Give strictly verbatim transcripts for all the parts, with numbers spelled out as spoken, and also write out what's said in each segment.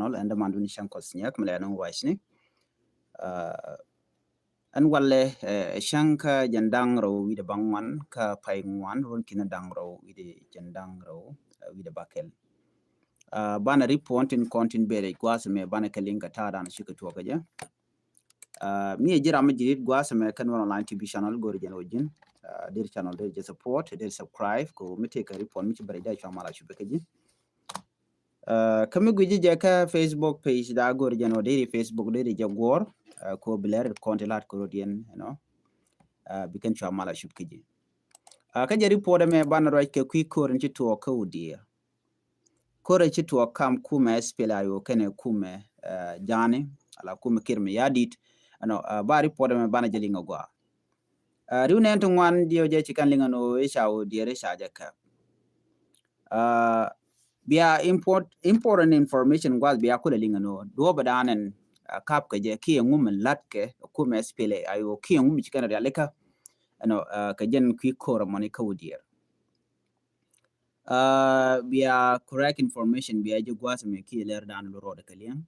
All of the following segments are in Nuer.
Channel, ɛn däman duni cäŋ kɔs nyɛk mi lɛ nuŋ ruacni. Ɛn walɛ cäŋ kä jɛn da̱ŋ rɛw wi̱dɛ baŋ ŋuan kä pay ŋuan run kinɛ da̱ŋ rɛw wi̱dɛ jɛn da̱ŋ rɛw wi̱dɛ bakɛl. Banɛ report in kɔn tin berɛ gua̱a̱th mɛ banɛ kɛ liŋ kɛ ta̱a̱ dan cikɛ tuɔkä jɛ. Mi ɛ ji̱ ram mi ji̱ rit gua̱a̱th mɛ kä Nuer Online T V channel go̱ri jɛn wä ji̱n. Der channel der jɛ support, der subscribe ko mi tëë kɛ report mi ci berɛ jɛ cua mal a cupɛ kä ji̱. Kä mi gui̱ci jɛ kä Facebook page da go̱ri jɛn wä deri Facebook deri jɛ guɔ̱r. Ko bi lɛr kɔn ti lat koro diɛn, you know. Bi kɛn cua mal a cup kä ji̱. Kä jɛ report mɛ banɛ ruac kɛ kui̱ kor in ci tuɔɔk kä Udiɛɛr. Kor in ci tuɔɔk kam kumɛ S P L A I O kɛnɛ kumɛ Ja̱a̱ni ala kumɛ Kiir Mayardit. Ɛnɔ ba report mɛ banɛ jɛ liŋ a gɔaa. Riw nɛn ti ŋuan diɛw jɛ ci kɛn liŋ ɛn ɣöö i̱ ca Udiɛɛr i̱ ca jɛ kɛp. Bia important information gua̱th bia kulɛ liŋ ɛn ɣöö duɔ̱ɔ̱p ɛ da̱a̱n ɛn kap kɛ jɛ kiɛ ŋum ɛn la̱t kɛ kumɛ S P L A I O kiɛ ŋum ci kɛn rialikä. Ɛnɔ kɛ jɛn kui̱ kor ɛmɔni kä Udiɛɛr. Bia correct information bia ji̱ gua̱a̱th mɛ kiɛ lɛr da̱a̱n lo rɔɔdɛ kɛ liɛŋ.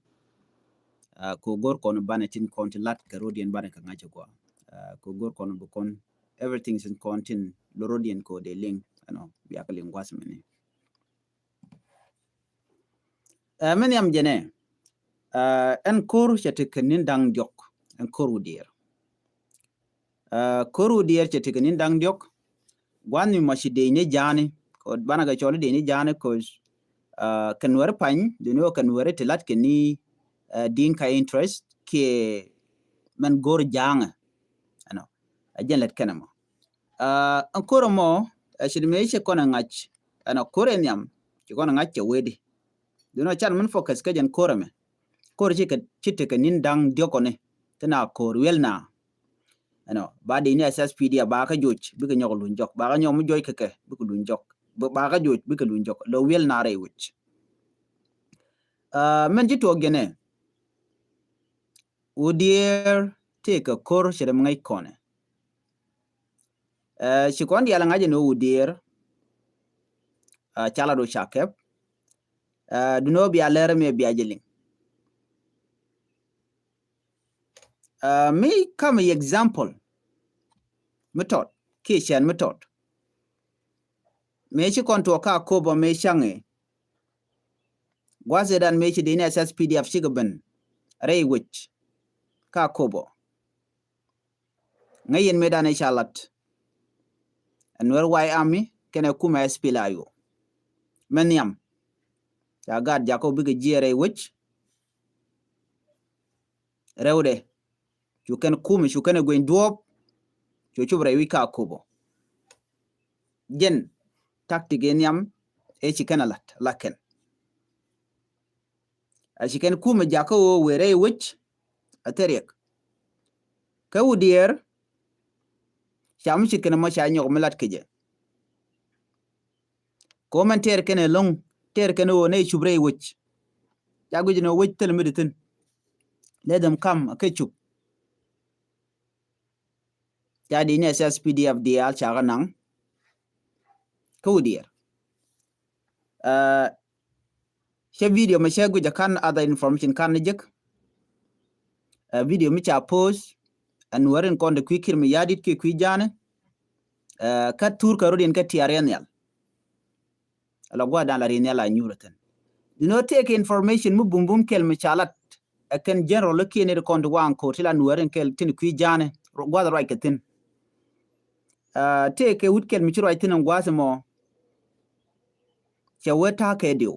Ko go̱r kɔn banɛ tin kɔn ti la̱t kɛ rɔɔdiɛn banɛ kɛ ŋa̱c ɛ gua̱a̱. Ko go̱r kɔn bi kɔn everything sin kɔn tin lo rɔɔdiɛn ko dee liŋ. Ɛnɔ bia kɛ liŋ gua̱a̱th mɛ ni. Ɛ mi nhiam jɛnɛ. Ɛn kor cɛ ti kɛ ni̱n da̱ŋ diɔ̱k ɛn kor Udiɛɛr. Kor Udiɛɛr cɛ ti kɛ ni̱n da̱ŋ diɔ̱k. Gua̱n mi mɔ ci dee ni Ja̱a̱ni ko banɛ kɛ cɔl i̱ dee ni Ja̱a̱ni ko kɛ Nuɛri pany dee ni wä kɛ Nuɛri ti lat kɛ ni Dinka interest kiɛ mɛn go̱r Ja̱a̱ŋɛ. Ɛnɔ a jɛn lɛt kɛnɛ mɔ. Ɛn kor ɛmɔ ɛ ci di mëë ci kɔn ɛ ŋa̱c ɛnɔ kor ɛ nhiam ci kɔn ɛ ŋa̱c cɛ wee di. Duni ɔ can min focus kä jɛn kor ɛmɛ. Kor ci kɛ ci tekɛ ni̱n da̱ŋ diɔ̱kɔni ti na kor wiɛl na. Ɛnɔ ba di ni S S P D F ba kä joc bikɛ nyɔk luny jɔk ba kä nyɔk mi joc kɛ kɛ bikɛ luny jɔk ba kä joc bikɛ luny jɔk lɔ wiɛl na rɛy wic. Mɛn ci tuɔk jɛnɛ. Udiɛɛr tëëkɛ kor cɛ dee mi ŋäc kɔnɛ. Ci kɔn diaal ŋa̱c ɛn ɣöö Udiɛɛr ca lat ɣöö ca kɛp. Duni ɣöö bia lɛr mi bia jɛ liŋ. Mi kam example mi tɔt kiɛ cɛn mi tɔt. Mëë ci kɔn tuɔɔk ka Akobo mëë caŋɛ. Gua̱th ëëdan mëë ci dee ni S S P D F cikɛ ben rɛy wec ka Akobo. Ŋäc yɛn mëëdan i̱ ca lat. Ɛ Nuɛr White Army kɛnɛ kumɛ S P L A I O. Mɛ nhiam ca gaat jakä bikɛ jiɛɛr rɛy wec. Rɛwdɛ cu kɛn kumɛ cu kɛn ɛ gueny duɔ̱ɔ̱p. Cu cup rɛy wi̱c ka Akobo. Jɛn tactic ëë nhiam ëë ci kɛn a lat la kɛn. A ci kɛn kumɛ jakä ɣöö wëë rɛy wec a thil riɛk. Kä Udiɛɛr ca mi cit kɛn ɛmɔ ca nyɔk mi lat kecɛ. Ko mɛn tɛɛr kɛn ɛlɔ̱ŋ tɛɛr kɛn ɣöö nɛy cup rɛy wec. Ca guic ni ɣöö wec thil mi di thi̱n. Let them come a kɛ cup. Ca di ni S S P D F diaal ca kɛ naŋ. Kä Udiɛɛr. Cɛ video mɛ cɛ guic a kan other information kan ni jek. Video mi ca post ɛn wɛrin kɔn de kui̱ Kiir Mayardit kiɛ kui̱ Ja̱a̱ni. Kä thur kɛ rot in kä tiaar yɛ nhial. Ala gua̱dan la ri nhial a nyuur a thin. Duni ɣöö tëëkɛ information mi bumbum kɛl mi ca lat ɛ kɛn general ikiɛn iri kɔn ti waŋ ko̱r ti la Nuɛɛri kɛl tin kui̱ Ja̱a̱ni gua̱th ruac kɛ thin. Tëëkɛ wut kɛl mi ci ruac thin ɛn gua̱th ɛmɔ. Cɛ wee ta̱a̱ kɛ diw.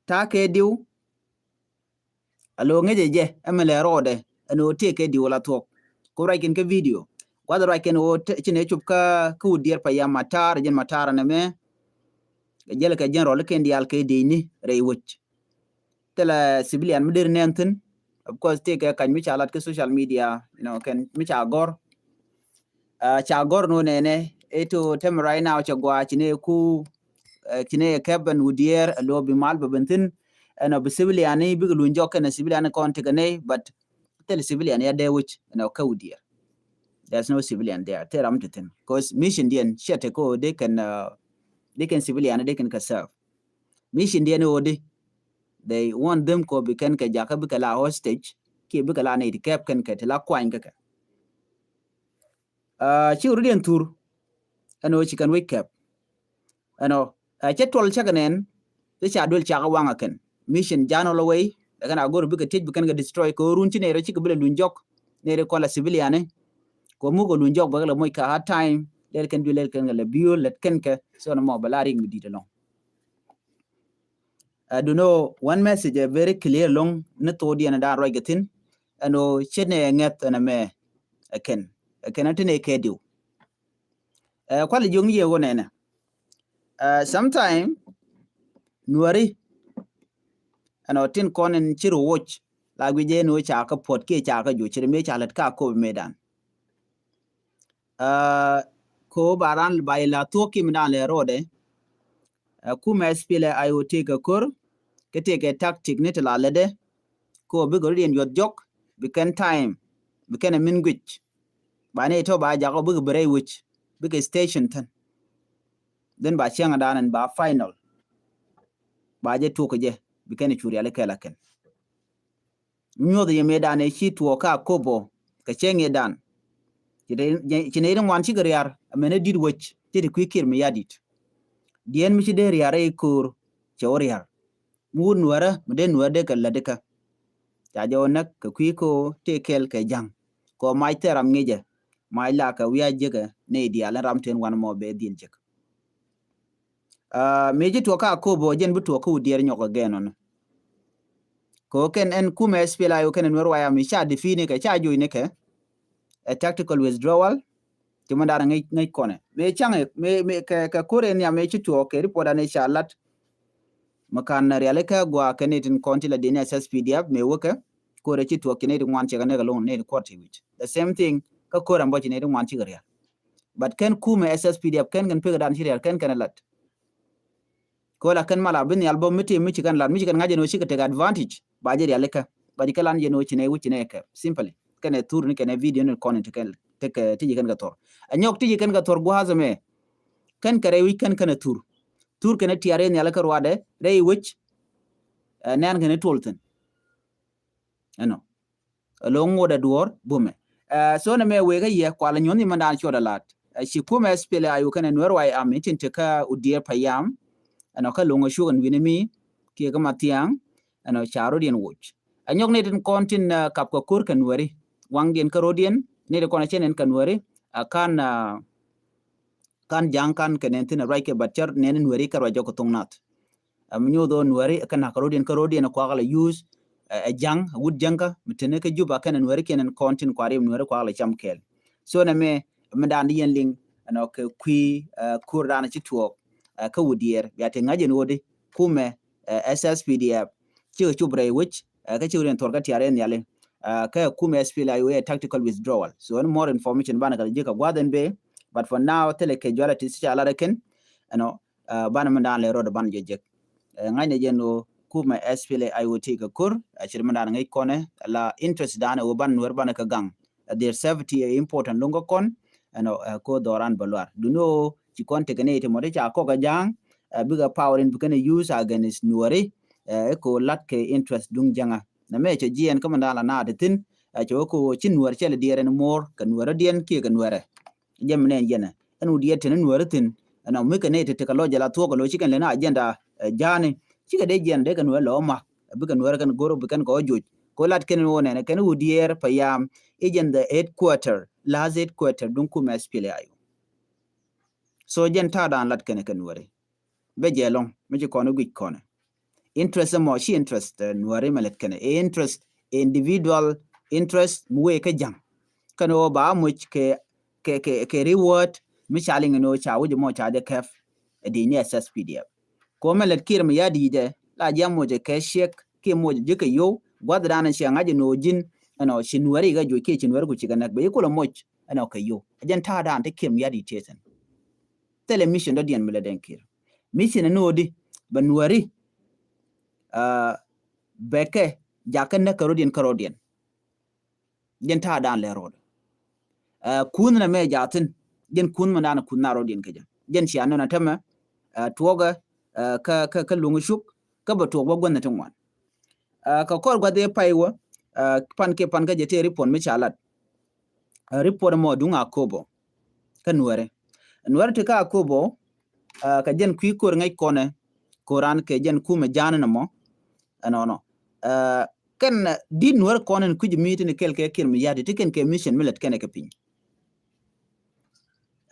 Ta̱a̱ kɛ diw. A lo̱o̱ ŋäcɛ jɛ ɛmɛ lɛ rɔɔdɛ ɛn ɣöö tëëkɛ diw la thuɔ̱k. Ku ruac kɛn kä video gua̱th ruac kɛn ɣöö ci nɛ cop kä kä Udiɛɛr pa yam matar jɛn matar ɛn ɛmɛ. Kɛ jɛl kɛ general kɛn diaal kɛ dini rɛy wec. Thilɛ civilian mi der nɛn thin. Of course tëëkɛ kac mi ca lat kä social media, you know, kɛn mi ca gɔr. Ca gɔr nɔ nɛnɛ ito tɛmɛ right now cɛ gua ci nɛ ku ci nɛ kɛp ɛn Udiɛɛr a lo̱o̱ bi mal bɛ ben thin. Ɛn ɔ bi civilian ni bikɛ luny jɔk kɛn civilian ni kɔn tikɛ nɛy but thil civilian ya dee wec ɛn ɔ kä Udiɛɛr. There's no civilian there. Thil ram ti thin cause mission diɛn cɛ ti ko de kɛn de kɛn civilian de kɛn kɛ serve. Mission diɛn ɣöö di They want them kɔ bi kɛn kɛ jakä bikɛ la hostage kiɛ bikɛ la nɛy ti kɛp kɛn kɛ ti la kuany kä kɛ. Ci wä rut yɛn thur ɛn ɣöö ci kɛn wec kɛp. Ɛnɔ cɛ tuɔl cäk nɛn ti ca duel cak waŋ akɛn mission jan ɔ lɔ wei. Ɛ kɛn a go̱r bikɛ tiec bi kɛn kɛ destroy kɛ ɣöö run ci nɛy rɔ cikɛ bi lɛ luny jɔk nɛy rɔ kɔn la civilian ni. Kɛ ɣöö muk kɛ luny jɔk bɛ kɛ lɛ moc kɛ hard time lɛl kɛn duel lɛl kɛn kɛ lɛ biöl lɛt kɛn kɛ. So nɔmɔ bɛ la riŋ mi di̱t ɛlɔŋ. Ɛ dunɔ one message ɛ very clear lɔŋ ni thok diɛn dan ruac kɛ thi̱n. Ɛn ɣöö ce̱t ni ɛ ŋɛth ɛn ɛmɛ ɛ kɛn ɛ kɛn ɛ ti ni kɛ diw. Ɛ kual jiök ni yɛ wä nɛnɛ. Ɛ sometime nuäri ɛn ɣöö tin kɔn in ci ru woc la guic jɛ ni wä ca kä puɔt kiɛ ca kä juc ci ri mëë ca lät ka kop mëëdan. Ɛ ko ba ran ba ila thuɔk ki mi dan lɛ rɔɔdɛ. Ɛ kumɛ S P L A I O tëëkɛ ko̱r kä tëëkɛ tactic ni ti la lätdɛ. Ko bikɛ rut yɛn yuɔth jɔk bi kɛn time bi kɛn ɛ min guic. Ba ni tɔ ba jak ɔ bikɛ bi rɛy wec bikɛ station thin. Then ba cäŋ dan ɛn ba final ba jɛ tuɔk kɛ jɛ bi kɛn ɛ cu riali kɛl a kɛn. Nyuɔth yɛ mëëdan ɛ ci tuɔɔk ka kopo kɛ cɛ ŋi̱e̱dan. Ci nɛy ti ŋuan cikɛ riar ɛmɛn ɛ di̱t wec ci ti kui̱ kiɛr mi ya di̱t. Diɛn mi ci dee riar ɛ ko̱o̱r cɛ wä riar. Mi wut nuäärä mi dee nuäär dee kɛ lätdikä. Ca jɛ wä näk kɛ kui̱ ko̱o̱r tëë kɛl kɛ ja̱ŋ kɛ ɣöö mac thɛɛr ram ŋi̱cɛ. Mac la kɛ wiac jekɛ nɛy diaal ɛn ram tëën wan mɔ bɛ dhil jek. Mëë ci tuɔk ka kopo jɛn bi tuɔk kä wut diɛɛr nyɔk again ɔn. Kɛ ɣöö kɛn ɛn kumɛ S P L A I O kɛn ɛ Nuɛr White Army ca defeat ni kɛ ca joc ni kɛ ɛ tactical withdrawal. Ti mɛ dar ŋäc ŋäc kɔnɛ mëë caŋ mëë kɛ kɛ ko̱r ɛ nhiam mëë ci tuɔk kɛ report an ɛ ca lat. Mɛ kan riali kä gua kɛ ni tin kɔn ti la dini S S P D F mëë wekɛ ko̱r ɛ ci tuɔk ci ni ti ŋuan cɛ kɛ ni kɛ loŋ ni ti kuɔr ti wi̱c the same thing. Kä ko̱r ɛn bɔ ci ni ti ŋuan cikɛ rial. But kɛn kumɛ S S P D F kɛn kɛn pek dan ci rial kɛn kɛn lat. Kɛ wala kɛn mala bi nhial bä mi ti mi ci kɛn lat mi ci kɛn ŋa̱c jɛ ni wä cikɛ tek advantage ba jɛ rialikä. Ba jɛ kɛ lan jɛ ni wä ci nɛ wi̱c ci nɛ kɛ simply kɛn ɛ thur ni kɛn ɛ video ni kɔn ti kɛn tek ti jɛ kɛn kɛ thor. Ɛ nyɔk ti jɛ kɛn kɛ thor gua̱a̱th ɛmɛ. Kɛn kɛ rɛy wi̱c kɛn kɛn ɛ thur. Thur kɛn ɛ tiar ɛ nhial kɛ ruadɛ rɛy wi̱c. Ɛ nɛn kɛn ɛ tuɔl thin. Ɛnɔ. Ɛ lo̱ŋ ŋot ɛ duɔ̱ɔ̱r bumɛ. Ɛ so nɛ mɛ wek ɛ yɛ kual ɛ nyuɔ̱n imandan cuɔt ɛ lat. Ɛ ci kumɛ S P L A I O kɛnɛ Nuɛr White Army tin te kä Udiɛɛr Payam. Ɛnɔ kä lo̱ŋ ɛ cuk ɛn wi̱ni mi kiɛ kä Mathiaŋ. Ɛnɔ ca ro̱diɛn woc. Ɛ nyɔk ni tin kɔn tin kap kɛ ko̱r kɛ Nuɛri. Waŋdiɛn kä ro̱diɛn ni tin kɔn ɛ cɛ nɛn kɛ Nuɛri. Ɛ kan kan ja̱ŋ kan kɛ nɛn thin ɛ ruac kɛ bat cär nɛn Nuɛri kɛ ruac jɔk kɛ thoŋ nath. Ɛ mi nyoth ɣöö Nuɛri kɛ nak kɛ ro̱diɛn kä ro̱diɛn kuak lɛ use. Ɛ ja̱ŋ wut ja̱ŋkä mi teni kä Juba kɛnɛ Nuɛri kiɛn ɛn kɔn tin kua̱r yim Nuɛri kuak lɛ cam kɛɛl. So nɛ mɛ mi dan di yɛn liŋ ɛnɔ kɛ kui̱ ko̱r dan ci tuɔɔk kä Udiɛɛr bia ti ŋa̱c ɛn ɣöö di kumɛ S S P D F cikɛ cup rɛy wec. Kä cikɛ ro̱diɛn thuɔr kä tiar ɛn nhiali. Kä kumɛ S P L A I O ɛ tactical withdrawal. So ɛn more information banɛ kɛ ji̱ kɛ gua̱th ɛn bee. But for now thilɛ kɛ jualɛ ti ci ca lat ɛ kɛn ɛnɔ banɛ mi dan lɛ rɔɔd banɛ jɛ jek. Ŋa̱cnɛ jɛn ɣöö kumɛ S P L A I O ti kɛ ko̱r ɛ cir mi dan ŋäc kɔnɛ la interest dan ɛ ɣöö banɛ Nuɛr banɛ kɛ gaŋ. Their safety ɛ important lo̱ŋ kä kɔn ɛnɔ ɛ ko̱r dhɔran bä luar duni ɣöö ci kɔn tekɛ ni ti mɔ ti ca kɔk ɛ ja̱a̱ŋ. Bikɛ power in bikɛn ɛ use against Nuɛri ɛ ko̱r lat kɛ interest duŋ jäŋä. Nɛ mɛ cɛ jiɛn kä mi dan la naat ti thin ɛ cɛ wä ko̱r ci Nuɛr cɛ lɛ diɛɛr ɛn muɔ̱ɔ̱r kɛ Nuɛr diɛn kiɛ kɛ Nuɛrɛ. Jɛ mi nɛn jɛnɛ ɛn wut yɛ teni Nuɛri thin ɛn ɔ mi kɛ nɛy ti tekɛ lɔc jɛ la thuɔk kɛ lo̱c ci kɛn leni agenda. Jani cikɛ dee jiɛn dee kɛ Nuɛri lɔ mak. Bikɛ Nuɛri kɛn go̱r bi kɛn kɛ ɔ joc ko lat kɛn wä nɛn kɛn wut yɛɛr Payam. I̱ jɛn the headquarter last headquarter duŋ kumɛ S P L A I O. So jɛn ta̱a̱ dan lat kɛn kɛ Nuɛri. Bɛ jɛ lɔŋ mi ci kɔn i̱ guic kɔn. Interest mɔ ci interest Nuɛri mɛ lɛt kɛnɛ ɛ interest individual interest mi wee kä ja̱ŋ. Kɛn ɣöö ba moc kɛ kɛ kɛ kɛ reward mi ca liŋ ni ɣöö ca wi̱c mɔ ca jɛ kɛp. Ɛ di ni S S P D F ko mɛ lɛt kiɛr mi ya di jɛ la jɛ moc kɛ ciek kiɛ moc ji̱ kɛ yo̱w gua̱th dan ciɛ ŋa̱c ni ɣöö ji̱n. Ɛnɔ ci Nuɛri kɛ joc kiɛ ci Nuɛri ku ci kɛ näk bɛ i̱ kulɛ moc ɛnɔ kɛ yo̱w ɛ jɛn ta̱a̱ dan ti kiɛr mi ya di tiɛthin. Thilɛ mission dɔ̱diɛn mi lɛ dɛn kiɛr. Mission ni ɣöö di bɛ Nuɛri bɛ kɛ jakä näk kä ro̱diɛn kä ro̱diɛn. Jɛn ta̱a̱ dan lɛ ro̱d. Kunh nɛ mɛ ja̱thin jɛn kunh mɛ dan kunh na ro̱diɛn kɛ jɛ jɛn cia nɔnɛ tämɛ. Tuɔkɛ kä kä kä luŋ cuk kä bɛ tuɔk bä guänh ti ŋuan. Aa, kɛ kɔr gua̱th ëë pay wä, aa, pan kɛ pan kä jɛ tëë report mi ca lat. Aa, report mɔ duŋ Akobo kä Nuɛri. Nuɛri ti kä Akobo, aa, kɛ jɛn kui̱ ko̱r ŋäc kɔnɛ, ko̱ran kɛ jɛn kumɛ ja̱a̱n ni mɔ. Ɛnɔnɔ. Aa, kɛn, aa, di̱t Nuɛri kɔn in kui̱c mi tin kɛl kɛ Kiir Mayardit ti kɛn kɛ mission mi lät kɛnɛ kɛ piny.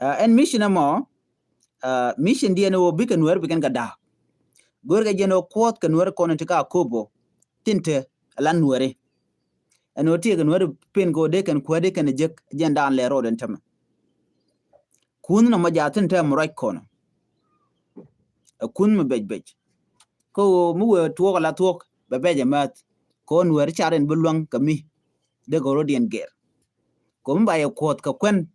Aa, ɛn mission ɛmɔ, aa, mission diɛn ɣöö bikɛ Nuɛri bikɛn kɛ da̱a̱k. Go̱rkɛ jɛn ɣöö kuɔth kɛ Nuɛri kɔn in ti kä Akobo tin te ala Nuɛri. Ɛn ɣöö tiɛɛkɛ Nuɛri pen kɛ ɣöö dee kɛn kuäär dee kɛn jek jɛn daan lɛ road ɛn tämɛ. Kunh nɔmɔ jaathin te mi ruac kɔn. Ɛ kunh mi bec bec. Kä ɣöö mi wëë tuɔɔk ala thuɔɔk bɛ bec ɛmääth. Kɛ ɣöö Nuɛɛri car in bi luäŋ kɛ mi dee kɛ road in gɛr. Kɛ ɣöö mi ba yɛ kuɔth kɛ kuɛn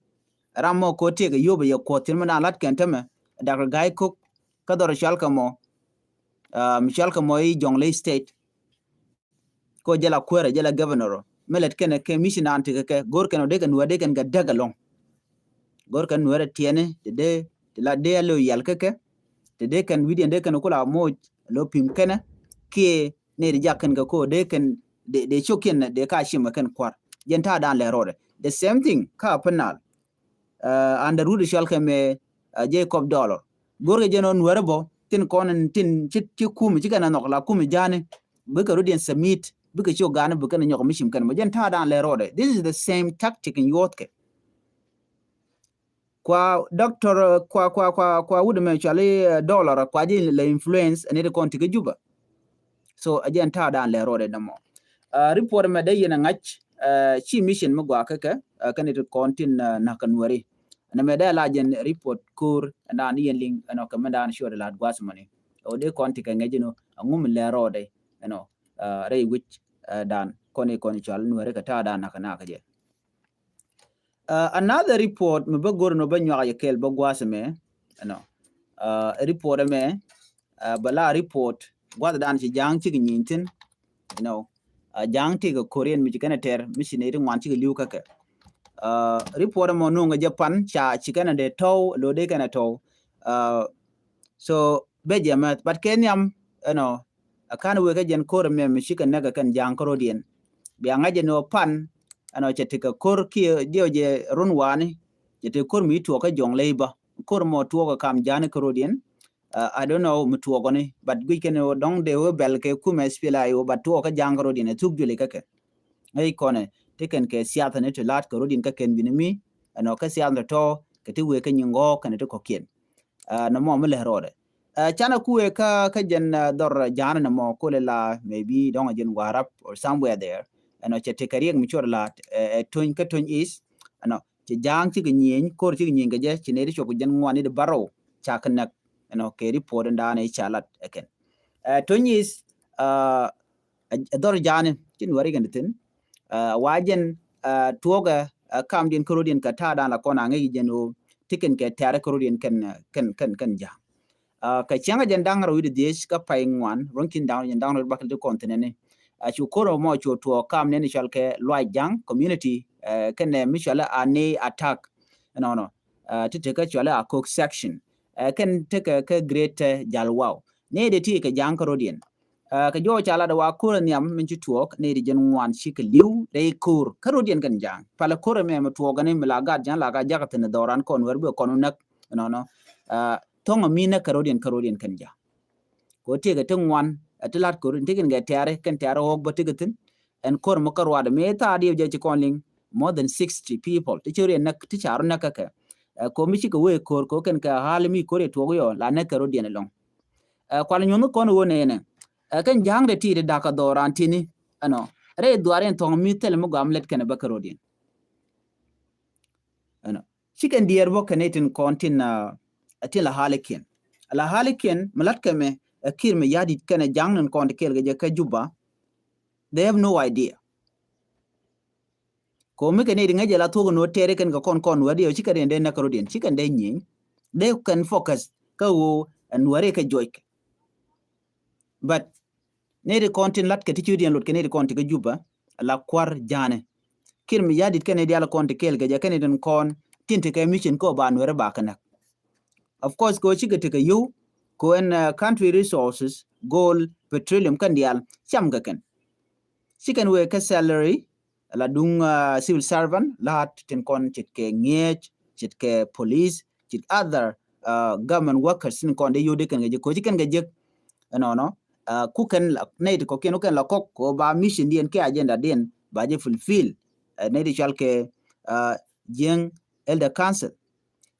ram mɔ kɛ ɣöö tiɛɛkɛ yio̱o̱p yɛ kuɔth thi̱n mi naan la̱t kɛn tämɛ. Dak Riek Gai Kok kä dhɔr cɔal kɛ mɔ, aa, mi cɔal kɛ mɔ i̱ Jonglei State. Ko jɛ la kuäärä, jɛ la governor mi lät kɛnɛ kɛ mission an ti kɛ kɛ go̱r kɛn ɔ dee kɛ Nuɛɛri dee kɛn kɛ däk ɛlɔ̱ŋ. Go̱r kɛn Nuɛɛri tiɛni ti dee ti la dee a lo̱ yɛl kɛ kɛ ti dee kɛn wi̱diɛn dee kɛn kula moc lo̱ pim kɛnɛ kiɛ nɛy ti jak kɛn kɛ ko dee kɛn dee, dee cok kiɛn dee ka cim kɛ kɛn kua̱r. Jɛn ta̱a̱ dan lɛ rɔɔdɛ. The same thing kä Upper Nile. Aa, under rut cɔal kɛ mɛ, aa, Jacob Dollar. Go̱rkɛ jɛn ɣöö Nuɛɛri bä tin kɔn in tin ci, ci kumi ci kɛn a nhɔk la kumi ja̱a̱ni. Bikɛ rut in submit bikɛ cok ga̱a̱ni bikɛ ni nyɔk mi cim kɛn mɔ jɛn ta̱a̱ dan lɛ rɔɔdɛ. This is the same tactic in yuɔthkɛ. Kua doctor, aa, kua, kua, kua, kua wut mɛ cɔali, aa, Dollar kua ji̱ lɛ influence ɛn it kɔn ti kä Juba. So a jɛn ta̱a̱ dan lɛ rɔɔdɛ nɔmɔ. Aa, report mɛ dee yɛn a ŋa̱c, aa, ci mission mi gɔaa kä kɛ, aa, kɛn it kɔn tin, aa, na̱k kɛ Nuɛɛri. Ɛn mɛ dee la jɛn report ko̱r ɛn dan yɛn liŋ ɛnɔ kɛ mɛ dan cuɔt lat gua̱a̱th mɔni. Ɛ wä dee kɔn ti kɛ ŋäc inɔ a ŋum lɛ rɔɔdɛ ɛnɔ, aa, rɛy wi̱c, aa, dan kɔn i kɔn i cɔal Nuɛɛri kɛ ta̱a̱ dan na̱k kɛ na̱k kɛ jɛ. Aa, another report mi bä go̱r ni bä nyuak yɛ kɛl bä gua̱a̱th mɛ ɛnɔ. Aa, report mɛ, aa, bä la report gua̱a̱th dan ci ja̱a̱ŋ cik nyi̱i̱n thi̱n. You know, aa, ja̱a̱ŋ ti kɛ Korean mi ci kɛn ɛ tɛr mi ci nɛy ti ŋuan cik li̱w kä kɛ. Aa, report mɔ nuŋ kɛ jɛ pan ca ci kɛn ɛ dee tɔw lo̱ dee kɛn ɛ tɔw. Aa, so bɛ jɛ mɛth but kɛ nhiam ɛnɔ. A kan wek kä jɛn ko̱r mɛ mi cikɛ näk kɛ kɛn ja̱a̱ŋ kä rɔ̱diɛn. Bia ŋa̱c jɛ ni ɔ pan ɛnɔ cɛ tekɛ ko̱r kiɛ diɛw jɛ run wani. Cɛ tekɛ ko̱r mi tuɔɔk kä Jonglei bä. Ko̱r mɔ tuɔɔk kä kam ja̱a̱ni kä rɔ̱diɛn. Aa, I don't know mi tuɔɔk ɔ ni but guic kɛn ɔ dɔ̱ŋ dee wee bɛl kɛ kumɛ S P L A I O but tuɔɔk kä ja̱a̱ŋ kä rɔ̱diɛn ɛ thuk juël ikä kɛ. Ŋäc kɔnɛ ti kɛn kɛ siath ni ti la̱t kɛ rɔ̱diɛn kä kɛn wi̱ni mi ɛnɔ kä siath ni tɔ̱ kɛ ti wee kä nyin ŋɔ̱ɔ̱k kɛn ti kɔ̱kiɛn. Aa, nɔmɔ mi lɛ rɔɔdɛ. Aa, canɛ kuɛ kä, kä jɛn, aa, dhɔr ja̱a̱n nɔmɔ kulɛ la maybe dɔ̱ŋ a jɛn Warap or somewhere there. Ɛnɔ cɛ tekɛ riɛk mi cuɔr la, ɛ, ɛ, Tony, kä Tony East. Ɛnɔ cɛ ja̱a̱ŋ cikɛ nyieny, ko̱r cikɛ nyieny kɛ jɛ, ci nɛy ti cuɔp kɛ jɛn ŋuan ni di bärɔw ca kɛ näk. Ɛnɔ kɛ report in daanɛ ca lat ɛ kɛn. Ɛ, Tony East, aa, ɛ, ɛ dhɔr ja̱a̱ni ci Nuɛɛri kɛn ti thi̱n. Aa, wa jɛn, aa, tuɔɔkɛ, aa, kamdiɛn kä rɔ̱diɛn kɛ ta̱a̱ dan la kɔn a ŋäc jɛn ɣöö ti kɛn kɛ tɛ̈rɛ kä rɔ̱diɛn kɛn, kɛn, kɛn, kɛn ja̱a̱ŋ. Aa, kɛ cäŋ jɛn da̱ŋ rɛw wi̱cdɛ dhiec kä pay ŋuan, ruɔ̱n ki̱n da̱ŋ rɛw jɛn da̱ŋ rɛw bakɛl ti kɔn thi̱n ɛni. Aa, cu ko̱r mɔ cu tuɔɔk kam nɛn cɔal kɛ Luac Ja̱a̱ŋ community, aa, kɛnɛ mi cɔal a ni attack. Ɛnɔnɔ, aa, ti tekä cɔal a Akok section. Aa, kɛn tekɛ kä Greater Jalwau. Ni dee ti kɛ ja̱a̱ŋ kä rɔ̱diɛn. Aa, kɛ jɔw ca lat wa ko̱r nhiam min ci tuɔɔk ni di jɛn ŋuan cikɛ li̱w rɛy ko̱r kä rɔ̱diɛn kɛn ja̱a̱ŋ. Palɛ ko̱r mɛ mi tuɔɔk ni mi la gat ja̱a̱ŋ la gat jakä thi̱n dhɔran kɔn wɛr bi kɔn wä näk. Nɔnɔ. Aa, thɔŋ mi näk kä rɔ̱diɛn kä rɔ̱diɛn kɛn ja̱a̱ŋ. Kɛ ɣöö tëëkɛ ti ŋuan, ɛ ti la̱t kɛ ɣöö tin te kɛn kɛ tɛ̈ri, kɛn tɛ̈ri ɣɔ̱k bä tekɛ thi̱n. Ɛn ko̱r mi kä ruaadɛ mëë thaat diɛw jɛ ci kɔn liŋ more than sixty people ti ci rɔ yɛ näk, ti ca rɔ näk kä kɛ. Ɛ, ko̱r mi cikɛ wee ko̱r, ko̱r kɛn kɛ ɣa̱l mi ko̱r yɛ tuɔɔk yɔ la näk kɛ rɔ̱diɛn ɛlɔ̱ŋ. Ɛ, kual nyuɔ̱n kɔn ɣöö nɛnɛ. Ɛ, kɛn ja̱a̱ŋ dee ti ti da̱k kɛ dhɔran ti̱ni ɛnɔ. Rɛy dhuaar in thɔ̱ŋ mi thil mi gɔaa mi lät kɛn bä kɛ rɔ̱diɛn. Ɛnɔ. Cikɛn diɛɛr bä kɛn itin kɔn tin, aa, tin la halikiɛn. La halikiɛn mi la̱t kɛmɛ, ɛ, Kiir Mayardit kɛnɛ ja̱a̱ŋ nin kɔn ti kɛɛl kɛ jɛ kä Juba. They have no idea. Ko̱mi kɛn iti ŋäcɛ la thuɔ̱k ni wä tɛɛri kɛn kɛ kɔn kɔn wä diɛ, cikɛn dee näk kä rɔ̱diɛn, cikɛn dee nyieny. Dee kɛn focus kä ɣöö ɛn wä ri kɛ juɔc kɛ. But nɛy ti kɔn tin la̱t kɛ ti ci rɔ̱diɛn lot kɛ nɛy ti kɔn ti kä Juba, la kua̱r ja̱a̱nɛ. Kiir Mayardit kɛn nɛy diaal kɔn ti kɛɛl kɛ jɛ kɛn nɛy tin kɔn tin ti kɛ mission kɛ ɣöö ba Nuɛɛri ba kɛ näk. Of course kɛ ɣöö cikɛ ti kɛ yio̱w kɛ ɣöö ɛn, aa, country resources, gold, petroleum kɛn diaal cam kɛ kɛn. Ci kɛn wëë kɛ salary, la duŋ, uh, civil servant, la tin kɔn ce̱tkɛ ŋi̱eec, ce̱tkɛ police, ce̱tkɛ other, uh, government workers tin kɔn dee yio̱w dee kɛn kɛ jek, ko̱ ci kɛn kɛ jek. Ɛnɔnɔ, uh, ku kɛn la, nɛy ti kɔ̱kiɛn ku kɛn la kɔk, kɛ ɣöö ba mission diɛn kiɛ agenda diɛn ba jɛ fulfill. Uh, nɛy ti cɔal kɛ, uh, Jiɛŋ Elder Council.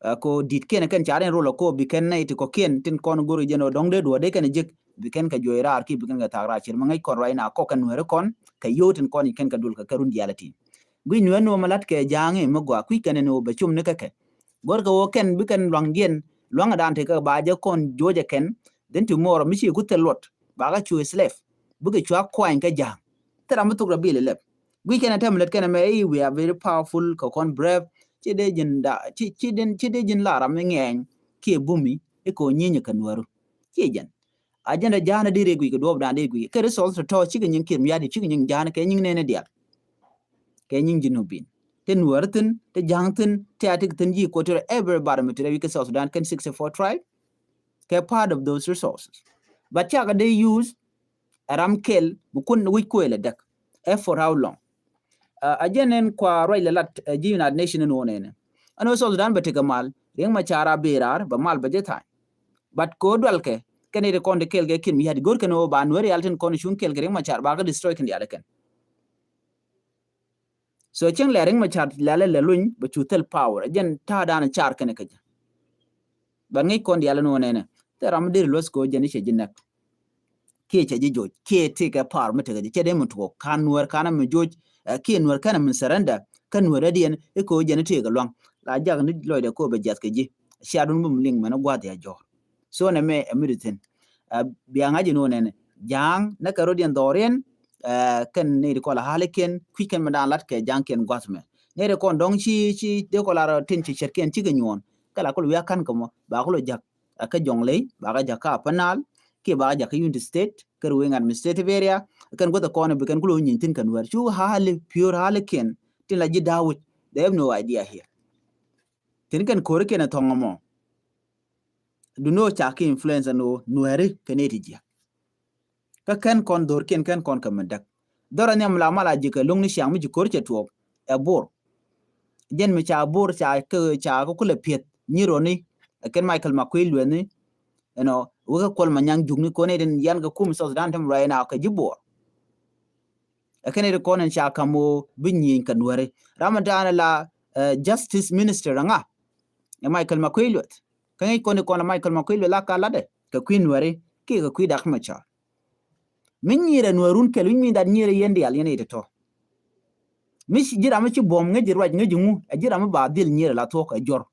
Uh, kɛ ɣöö di̱t kiɛn kɛn car in rol a kɛ ɣöö bi kɛn nɛy ti kɔ̱kiɛn tin kɔn go̱r jɛn ɣöö dɔ̱ŋ dee duɔ̱ɔ̱r dee kɛn jek, bi kɛn kɛ juɔc raar kiɛ bi kɛn kɛ thaak raar, cier mi ŋäc kɔn ruac na kɔk kɛn Nuääri kɔn kɛ yio̱w tin kɔn i̱ kɛn kɛ dul kɛ kɛ run diaal iti. Guic Nuäär ni ɣöö mi la̱t kɛ Ja̱a̱ŋ i̱ mi gɔaa kui̱ kɛn ni ɣöö bɛ cum ni kɛ kɛ. Go̱rkɛ ɣöö kɛn bi kɛn luaŋdiɛn, luaŋdan tekɛ ba jɛ kɔn juɔcɛ kɛn. Then tomorrow mi ci ku thil luɔt, bakɛ cu slave, bikɛ cua kuany kɛ Ja̱a̱ŋ. Thil ram mi thok rɔ bil ilɛp. Guic kɛn a tɛm lät kɛn ɛmɛ i̱ we are very powerful, kɛ kɔn brave. Ci dee ji̱n da, ci, ci dee, ci dee ji̱n la ram mi ŋɛɛny kiɛ bumi i̱ kɛ ɣöö nyinyɛ kɛ Nuääru. Ci jɛn. Agenda Ja̱a̱ŋ dee riɛk guic kɛ duɔɔpdan dee guic kɛ resource tɔ̱tɔ̱ cikɛ nyiŋ Kiir Mayardit, cikɛ nyiŋ Ja̱a̱ŋ kɛ nyiŋ nɛɛni diaal. Kɛ nyiŋ Junubin. Te Nuäär thi̱n, te Ja̱a̱ŋ thi̱n, te Atik thi̱n, ji̱ Equatoria, everybody mi te rɛy wi̱c kɛ South Sudan kɛn sixty-four tribe. Kɛ part of those resources. But cakɛ dee use ɛ ram kɛl mi kun wi̱c kuël ɛ däk. Ɛ for how long? Uh, a jɛn ɛn kua ruac lɛ lat, uh, ji̱ United Nation ɛn wä nɛnɛ. Ɛn wä South Sudan bɛ tekɛ mal, Riek Machar a bëë raar, bɛ mal bɛ jɛ tha̱a̱ny. But kɛ wä dual kɛ, kɛn iti kɔn ti kɛl kɛ Kiir Mayardit, go̱r kɛn wä ba Nuäär rial tin kɔn cuŋ kɛl kɛ Riek Machar, ba kɛ destroy kɛn diaal kɛn. So cieŋ lɛ Riek Machar lɛ lɛ luny bɛ cu thil power. Jɛn ta̱a̱ dan car kɛn kɛ jɛ. Bɛ ŋi̱c kɔn diaal ni wä nɛnɛ. Thil ram mi deri luɔth kɛ wä jɛn i̱ cɛ ji̱ näk. Kiɛ cɛ ji̱ joc. Kiɛ tëëkɛ power mi tekɛ jɛ. Cɛ dee mi tuɔɔk. Kan Nuäär kan mi joc. Eh, kiɛ Nuäär kɛn mi surrender. Kä Nuäär dee diɛn i̱ kɛ wä jɛn i̱ tëëkɛ luaŋ. La jak ni lɔcdɛ kɛ wä bɛ jiath kɛ ji̱. Cia dun bi mi liŋ mɛn i̱ gua̱th ya jɔɔr. So nɛ mɛ ɛ mi di thi̱n. Ɛ, bia ŋa̱c in wä nɛnɛ. Ja̱a̱ŋ nɛ kɛ rot yɛn dhɔriɛn, ɛ, kɛn ni di kɔl a halikiɛn, kui̱c kɛn mi daan lat kɛ Ja̱a̱ŋkiɛn gua̱th mɛ. Ni di kɔn dɔ̱ŋ ci, ci, di kɔl a rɔ tin ci cɛtkiɛn cikɛ nyuɔ̱ɔ̱n. Kɛ la kul wiak ka̱n kɛ mɔ, ba kul jak, ɛ, kä Jɔŋley, ba kɛ jak kä Upper Nile, kiɛ ba kɛ jak kä Unity State, kä Ruweng administrative area, kɛn gua̱th kɔn bi kɛn kul wä nyieny thi̱n kɛn wɛr. Cu hali, pure halikiɛn, tin la ji̱ da̱a̱ wi̱c, they have no idea here. Tin kɛn ko̱rikiɛn ɛ thɔŋ mɔ. Duno ca ki influence ɛn ɣöö Nuääri kɛ nɛy ti jiäk. Kä kɛn kɔn dho̱rkiɛn kɛn kɔn kɛ mi däk. Dhɔr ɛ nhiam la mal a ji̱ kɛ lo̱ŋ ni ciaŋ mi ji̱ ko̱r cɛ tuɔɔk ɛ Bor. Jɛn mi ca Bor ca kä, ca kä kulɛ piɛth nyi roni ɛ kɛn Michael Makuei Lueth ni. Ɛnɔ wekɛ Kuɔl Manyaŋ Juk ni kɔn ɛ tin yan kɛ kum South Sudan tɛm right now kɛ ji̱ Bor. Ɛ kɛn ɛ ti kɔn ɛn ca kam ɣöö bi nyieny kɛ Nuääri. Ram ɛ daanɛ la, eh, Justice Minister ɛ ŋa? Ɛ Michael Makuei Lueth. Kä ŋi̱i̱c kɔn i̱ kɔn ɛ Michael Makuei Lueth la ka latdɛ kɛ kui̱ Nuääri kiɛ kɛ kui̱ Dak Machar. Mi nyiirɛ Nuäärun kɛl, wi̱c mi dat nyiirɛ yɛn diaal yɛn i̱ tɔ̱tɔ̱. Mi ci ji̱ ram mi ci buɔ̱m ŋäc ji̱ ruac ŋäc ji̱ ŋu, ɛ ji̱ ram mi ba dhil nyiirɛ la thuɔ̱k ɛ jɔr.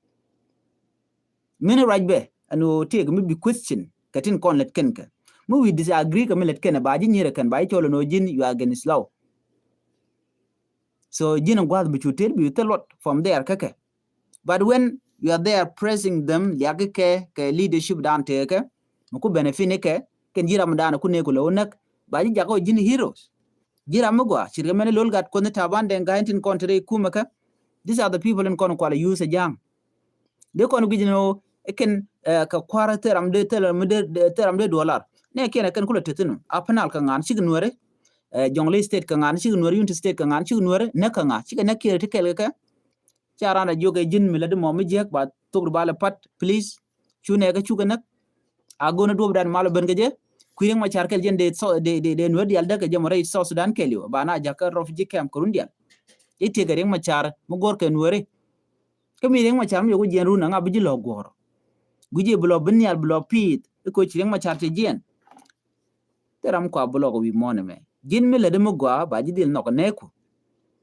Min ruac bɛ ɛn ɣöö tëëk mi bi question kɛ tin kɔn lät kɛn kɛ. Mi wi̱i̱ disagree kɛ mi lät kɛn ɛ ba ji̱ nyiirɛ kɛn ba ji̱ cɔl ɛn ɣöö ji̱n you are against law. So ji̱n in gua̱a̱th bi cu tëër bi thil luɔt from there kä kɛ. But when you are there pressing them, liak kɛ kɛ leadership dan tëëkɛ mi ku benefit ni kɛ kɛn ji̱ ram dan ku neek ku lɛ wä näk, ba ji̱ jakä wä ji̱n heroes. Ji̱ ram mi gɔaa ce̱tkɛ mɛn lo̱l gat kuɔnh ni Taban Deng Gai tin kɔn te rɛy kumɛ kɛ. These are the people in kɔn kualɛ use a Ja̱a̱ŋ. Dee kɔn guic ni ɣöö kɛn, eh, kɛ kua̱r thil ram dee thil ram dee, dee thil ram dee duɔlar. Nɛ kiɛn kɛn kulɛ te thi̱n. Upper Nile kɛ ŋa̱n cik Nuääri. Eh, Jonglei State kɛ ŋa̱n cik Nuääri, Unity State kɛ ŋa̱n cik Nuääri, näk kɛ ŋa̱ cikɛ näk kiɛn ti kɛl kɛ kɛ. Ca ran a jiök ɛ ji̱n mi lätdi mɔ mi jiäk ba thok di ba lɛ pa̱t, please. Cu nɛɛkä cukɛ näk. A go̱n a duɔ̱p dan mal ben kɛ jɛ. Kui̱ Riek Machar kɛl jɛn dee Sou-, dee, dee, dee Nuäär diaal däk kɛ jɛ mɔ rɛy South Sudan kɛɛliw. Ba na jakä refugee camp kɛ run diaal. I̱ tiɛkɛ Riek Machar mi guɔ̱r kɛ Nuääri. Kä mi Riek Machar mi yɛ ku jiɛn run a ŋa bi ji̱ lɔ̱k guɔ̱r. Gui̱c i̱ bi lɔ bi nhial bi lɔ pi̱i̱th. I̱ koc Riek Machar cɛ jiɛn. Thil ram kua bi lɔk wi̱i̱ muɔ̱ɔ̱n ɛmɛ. Ji̱n mi lätdi mi gɔaa ba ji̱ dhil nhɔk ɛ nɛɛku.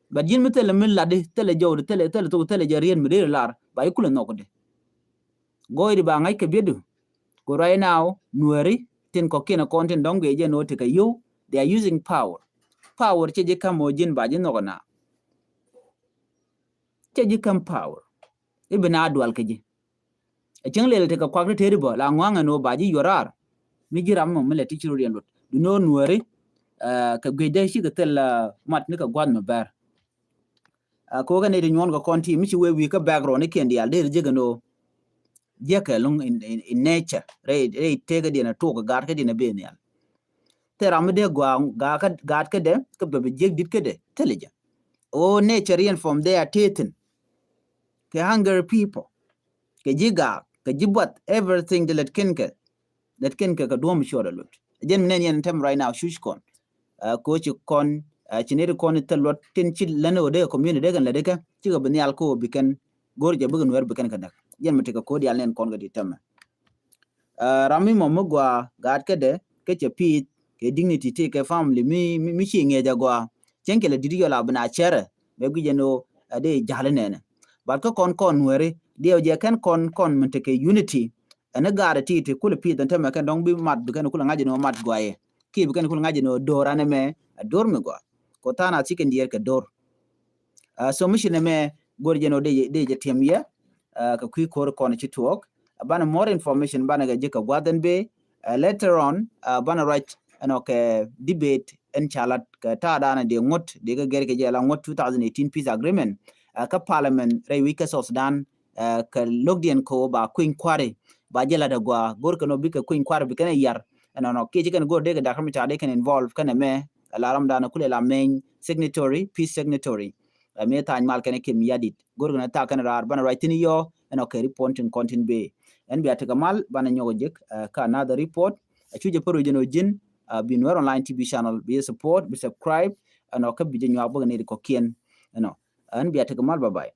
But ji̱n mi thilɛ mi latdi, thilɛ jɔwdi, thilɛ, thilɛ thok, thilɛ jɛ riet mi deri lar ba ji̱ kulɛ nhɔkdi. Gɔɔydi ba ŋa̱c kɛ bietdu. Ku right now Nuääri tin kɔ̱kiɛn ɛ kɔn tin dɔ̱ŋ guiɛ jɛ ni ɣöö tekɛ yio̱w, they are using power. Power cɛ ji̱ ka̱m ɣöö ji̱n ba ji̱ nhɔk ɛ na. Cɛ ji̱ ka̱m power. I̱ bi na dual kɛ ji̱. Ɛ cäŋ lɛl tekɛ kuak ti tëëdi bä la ŋua̱ŋ ɛn ɣöö ba ji̱ yuɔr raar. Mi ji̱ ram mɔ mi lɛ ti ci rot yɛn luɔt. Duŋni ɣöö Nuääri, eh, kɛ guic dee cikɛ thil, eh, mat ni kɛ gua̱th mi bɛr. Eh, kɛ ɣöö kɛ nɛy ti nyuɔ̱ɔ̱n kɛ kɔn ti mi ci wee wi̱i̱ kä background ni kiɛn diaal dee ri jek ɛn ɣöö jiäkɛ lo̱ŋ in, in, in nature. Rɛy, rɛy tëëkädiɛn ɛ tok kɛ gaatkädiɛn ɛ ben nhial. Thil ram mi dee gɔaa gaat kädɛ kä bɛ bi jiäk dit kädɛ thilɛ jɛ. O nature yɛn from there tëë thin. Kɛ hungry people, kɛ ji̱ gaak, kɛ ji̱ buath, everything ti lät kɛn kɛ, lät kɛn kɛ kɛ duɔ̱m cuɔt a lot. Jɛn mi nɛn yɛn tɛm right now cuc kɔn. Ko ci kɔn ci neri kɔn thil luɔt tin ci län o dee community dee kɛn lät kɛ cikɛ bi nhial ko bi kɛn go̱r jɛ bikɛ Nuɛr bi kɛn kɛ däk. Jɛn mi tekɛ ko dial nɛn kɔn kɛ ti tɛmɛ. Ram mi mɔ mi gɔaa gaat kädɛ kä cɛ pi̱i̱th kɛ dignity ti kɛ family mi, mi ci ŋiɛc a gɔaa. Cieŋ kɛ lɛ di̱t yɔl a bi na cɛrɛ bɛ guic ɛn ɣöö a dee ja̱l inɛnɛ. But kä kɔn kɔn Nuɛri diɛw jɛ kɛn kɔn kɔn min tekɛ unity. Ɛn ni gaat ɛ ti ti kulɛ pi̱i̱th ɛn tämɛ kɛn dɔ̱ŋ bi mat bi kɛn kulɛ ŋa̱c ɛn ɣöö mat gɔaa yɛ kiɛ bi kɛn kulɛ ŋa̱c ɛn ɣöö do̱r an ɛmɛ a do̱r mi gɔaa. Ko tha̱a̱ŋ a ci kɛn diɛɛr kɛ do̱r. So mi ci nɛmɛ go̱r jɛn ɣöö dee jɛ tiɛm yɛ kɛ kui̱ ko̱r kɔn ci tuɔɔk. Banɛ more information banɛ kɛ ji̱ kɛ gua̱th ɛn bee. Later on banɛ ruac ɛnɔ kɛ debate ɛn ca lat kɛ ta̱a̱ da̱a̱n dee ŋuɔ̱t dee kɛ gɛr kɛ jɛ la ŋuɔ̱t two thousand eighteen peace agreement kä parliament rɛy wi̱c kä South Sudan. Kɛ lo̱kdiɛn kɛ ɣöö ba kui̱ny kua̱ri ba jɛ lat ɛ gɔaa go̱r kɛn ɣöö bikɛ kui̱ny kua̱ri bi kɛn ɛ yar. Ɛnɔnɔ kiɛ ci kɛn go̱r dee kɛ Dak Riɛk Macar dee kɛn involve kɛn ɛmɛ. Ɛ la ram da̱a̱n kulɛ la meny signatory, peace signatory. Ɛ mi tha̱a̱ny mal kɛn ɛ Kiir Mayardit go̱r kɛn ɛ thaak kɛn raar banɛ ruac thi̱n yɔ ɛnɔ kɛ report tin kɔn tin bee. Ɛn bia tekɛ mal banɛ nyɔk ɛ jek kä another report. Ɛ cu jɛ pär wi̱c ɛn ɔ ji̱n bi Nuer Online T V channel bi support bi subscribe. Ɛnɔ kä bi jɛ nyuak bäkɛ nɛy ti kɔ̱kiɛn. Ɛnɔ ɛn bia tekɛ mal, bye bye.